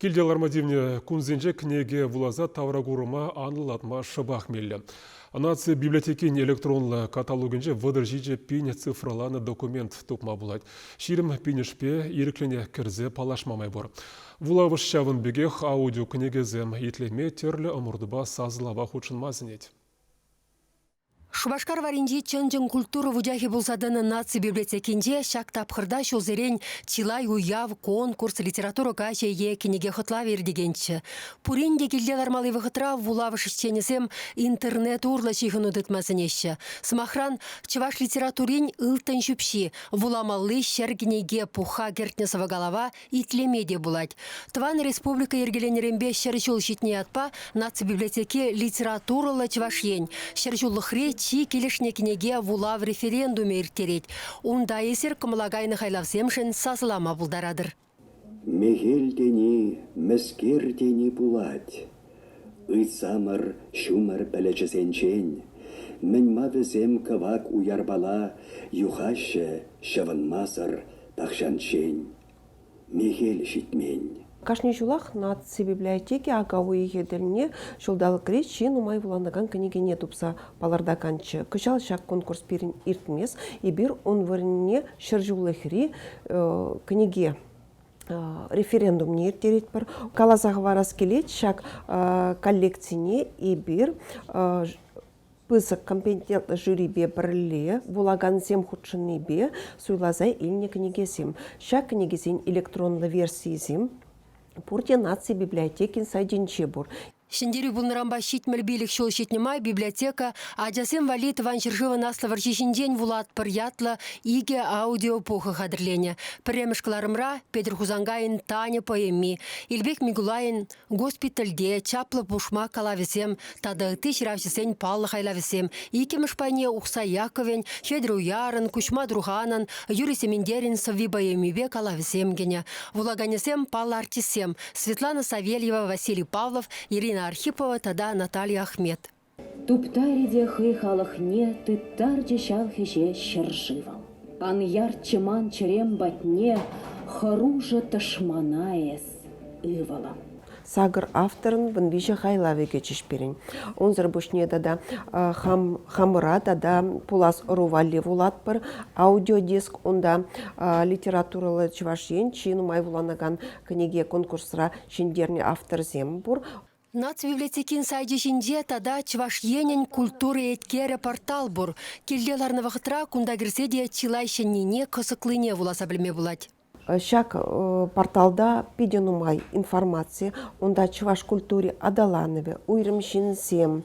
Килте ларма тивнӗ кунсенче кӗнеке вуласа тавракурӑма анлӑлатма шӑпах меллӗ. Наци библиотекин электронлӑ каталогӗнче 37 пин цифрӑланӑ документ тупма пулать. 20 пинӗшпе ирӗклӗнех кӗрсе паллашма май пур. Вулавӑш ҫавӑн пекех аудиокӗнекесем итлеме тӗрлӗ ӑмӑртупа сасӑлава хутшӑнма сӗнет. Шупашкар варринчи чӑн-чӑн культура вучахӗ пулса тӑнӑ наци библиотекинче ҫак тапхӑрта ҫулсерен чылай уяв, конкурс, литература каҫӗ е кӗнеке хӑтлавӗ иртекенччӗ. Пурин те килте лармалли вӑхӑтра вулавӑш ӗҫченӗсем интернет урлӑ ҫыхӑну тытма сӗнеҫҫӗ. Сӑмахран, чӑваш литературин ылтӑн ҫӳпҫи, вуламалли ҫӗр кӗнеке пухха кӗртнӗ сӑвӑ-калава итлеме те пулать. Тӑван республика йӗркеленӗренпе 100 ҫул ҫитнӗ ятпа Наци библиотеки литературӑллӑ Чӑваш Ен ҫӗрҫуллӑхри чи килӗшнӗ кӗнеке вулав референдумӗ ирттерет. Унта эсир кӑмӑла кайнӑ хайлавсемшӗн сасӑлама пултаратӑр. Мехел тени мӗскер тени пулать. Ыйтсамӑр ҫумӑр пӗлӗчӗсенчен, мӗн-ма вӗсем кӑвак уярпала юхаҫҫӗ ҫӑвӑнмасӑр тахҫанччен. Мехел ҫитмен. Кашни ҫулах наци библиотеки ака уйӑхӗ тӗлне ҫулталӑкри чи нумай вуланакан кӗнекене тупса палӑртаканччӗ. Кӑҫал ҫак конкурс пирӗн иртмест. Эпир ун вырӑнне ҫӗрҫуллӑхри кӗнеке референдумне ирттеретпӗр. Каласа хӑварас килет, ҫак коллекцине эпир пысӑк компетентлӑ жюрипе пӗрле вулакансем хутшӑннипе суйласа илнӗ кӗнекесем. Ҫак кӗнекесен электронлӑ версийӗсем пурте наци библиотекин сайтӗнче пур. Ҫӗнтерӳ пулнӑранпа 75 ҫул ҫитнӗ май библиотека ачасем валли Тӑван ҫӗршывӑн Аслӑ вӑрҫи ҫинчен вулатпӑр ятлӑ икӗ аудиопухӑ хатӗрленӗ. Пӗрремӗш кӑларӑмра Петӗр Хусанкайӑн Таня поэми, Илпек Микулайӗн Госпитальте чаплӑ пушмак калавӗсем тата ытти ҫыравҫӑсен паллӑ хайлавӗсем. Иккӗмӗш пайне Ухсай Яковӗн, Хӗтӗр Уярӑн, Куҫма Турханӑн, Юрий Сементерӗн сӑвви-поэмипе калавӗсем кӗнӗ. Вулаканӗсем паллӑ артистсем Светлана Савельева, Василий Павлов, Ирина Архипова тата Наталья Ахмед. Туптарӗ те хӑй халӑхне тыттарчӗ ҫав хӗҫе ҫӗршывӑм. Ан ярччӗ ман чӗрем патне хӑрушӑ тӑшмана эс, ывӑлӑм. Сакӑр авторӑн 13 хайлавӗ кӗчӗҫ пирӗн. Унсӑр пуҫне тата хам, хамӑра тата пулас ӑру валли вулатпӑр. Аудиодиск унта литературӑллӑ Чӑваш Ен чи нумай вуланакан кӗнеке конкурсра ҫӗнтернӗ авторсем пур. Наци библиотекин сайчӗ ҫинче тата Чӑваш Енӗн культура еткерӗ портал пур. Килте ларнӑ вӑхӑтра кунта кӗрсе те чылай ҫӗннине, кӑсӑклине вуласа пӗлме пулать. Ҫак порталта питӗ нумай информаци. Унта чӑваш культури аталанӑвӗ, уйрӑм ҫынсем,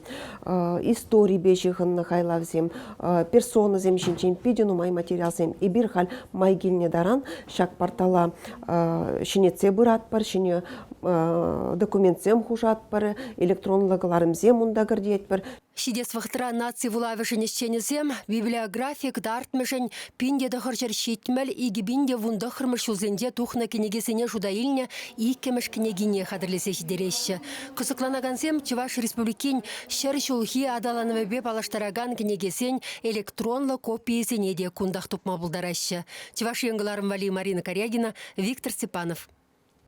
историпе ҫыхӑннӑ хайлавсем, персонӑсем ҫинчен питӗ нумай материалсем. Эпир халь май килнӗ таран ҫак портала ҫӗнетсе пыратпӑр, ҫӗнӗ документсем хушатпӑр, электронлӑ кӑларӑмсем унта кӗртетпӗр. Ҫитес вӑхӑтра наци вулавӑшӗн ӗҫченӗсем библиографи кӑтартмӑшӗн 1970 2019 ҫулсенче тухнӑ кӗнекесене шута илнӗ иккӗмӗш кӗнекине хатӗрлесе ҫитереҫҫӗ. Кӑсӑкланакансем Чӑваш Республикин 100 ҫулхи аталанӑвӗпе паллаштаракан кӗнекесен электронлӑ копийӗсене те кунтах тупма пултараҫҫӗ. Чӑваш Ен кӑларӑм валли Марина Карягина, Виктор Степанов.